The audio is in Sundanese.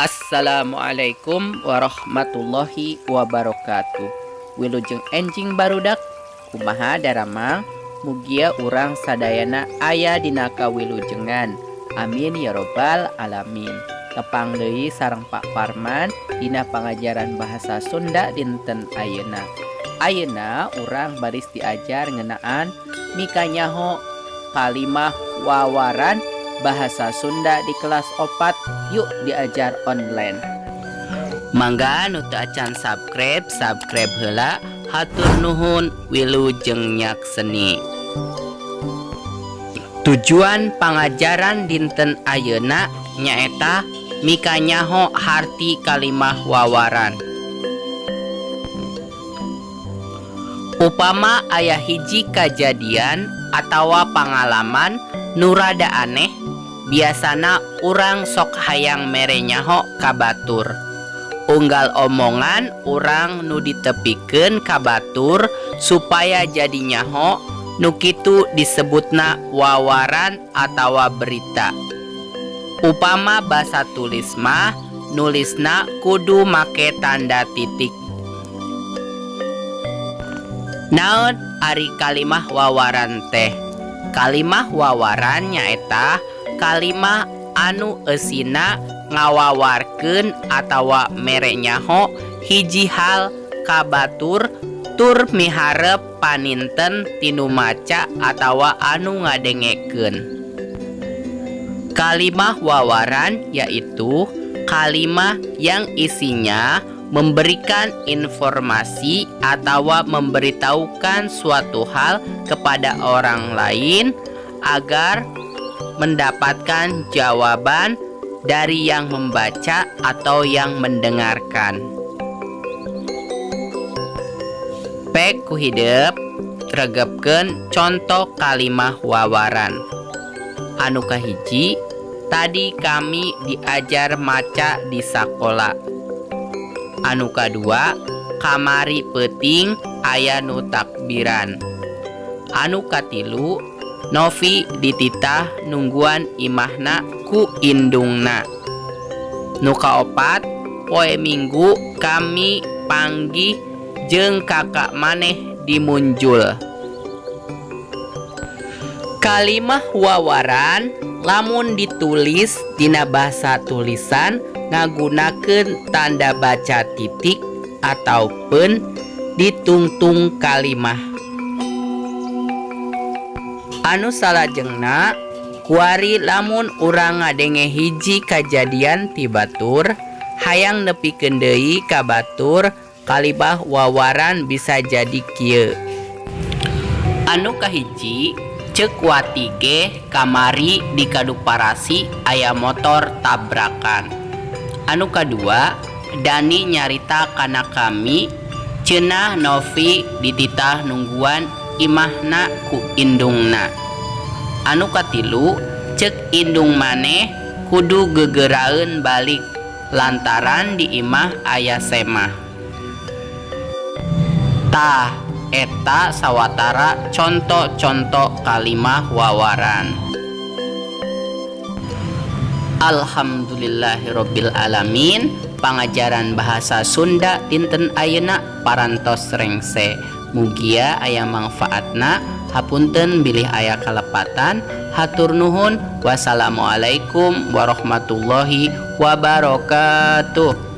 Assalamualaikum warahmatullahi wabarakatuh. Wilujeng enjing barudak, kumaha daramang? Mugia urang sadayana aya dina kawilujengan. Amin ya robbal alamin. Tepang deui sareng Pak Parman dina pangajaran bahasa Sunda dinten ayeuna. Ayeuna urang baris diajar ngeunaan mikanyaho kalimah wawaran bahasa Sunda di kelas 4. Yuk diajar online. Mangga nu teu acan subscribe, subscribe heula. Hatur nuhun, wilujeng nyakseni. Tujuan pangajaran dinten ayeuna nyaeta mikanyaho harti kalimah wawaran. Upama aya hiji kajadian atawa pangalaman nu rada aneh, biasana urang sok hayang mere nyaho ka batur. Unggal omongan urang nu ditepikeun ka batur supaya jadi nyaho, nu kitu disebutna wawaran atawa berita. Upama basa tulis mah nulisna kudu make tanda titik. Naon ari kalimah wawaran teh? Kalimah wawaran nyaeta kalimah anu eusina ngawawarkeun atawa mere nyaho hiji hal ka batur tur miharep paninten tinu maca atawa anu ngadengekeun. Kalimah wawaran yaitu kalimah yang isinya memberikan informasi atawa memberitahukan suatu hal kepada orang lain agar mendapatkan jawaban dari yang membaca atau yang mendengarkan. Pek ku hidep regepkeun contoh kalimah wawaran. Anu kahiji, tadi kami diajar maca di sakola. Anu kadua, kamari peuting aya nu takbiran. Anu katilu, Novi dititah nungguan imahna ku indungna. Nu kaopat, poe Minggu kami panggih jeung kakak maneh di Munjul. Kalimah wawaran lamun ditulis dina bahasa tulisan ngagunakeun tanda baca titik ataupun ditungtung kalimah. Anu salajengna, kuari lamun urang ngadenge hiji kajadian ti batur hayang nepikeun deui ka batur, kalimah wawaran bisa jadi kieu. Anu kahiji, ceuk Wati ge kamari di Kaduparasi aya motor tabrakan. Anu kadua, Dani nyarita kana kami cenah Novi dititah nungguan imahna ku indungna. Anu katilu, ceuk indung maneh kudu gegeraeun balik lantaran di imah aya semah. Tah, eta sawatara conto-conto kalimah wawaran. Alhamdulillahirabbil alamin, pangajaran bahasa Sunda dinten ayeuna parantos rengse. Mugia aya mangfaatna. Hapunten bilih aya kalepatan. Hatur nuhun. Wassalamualaikum warahmatullahi wabarakatuh.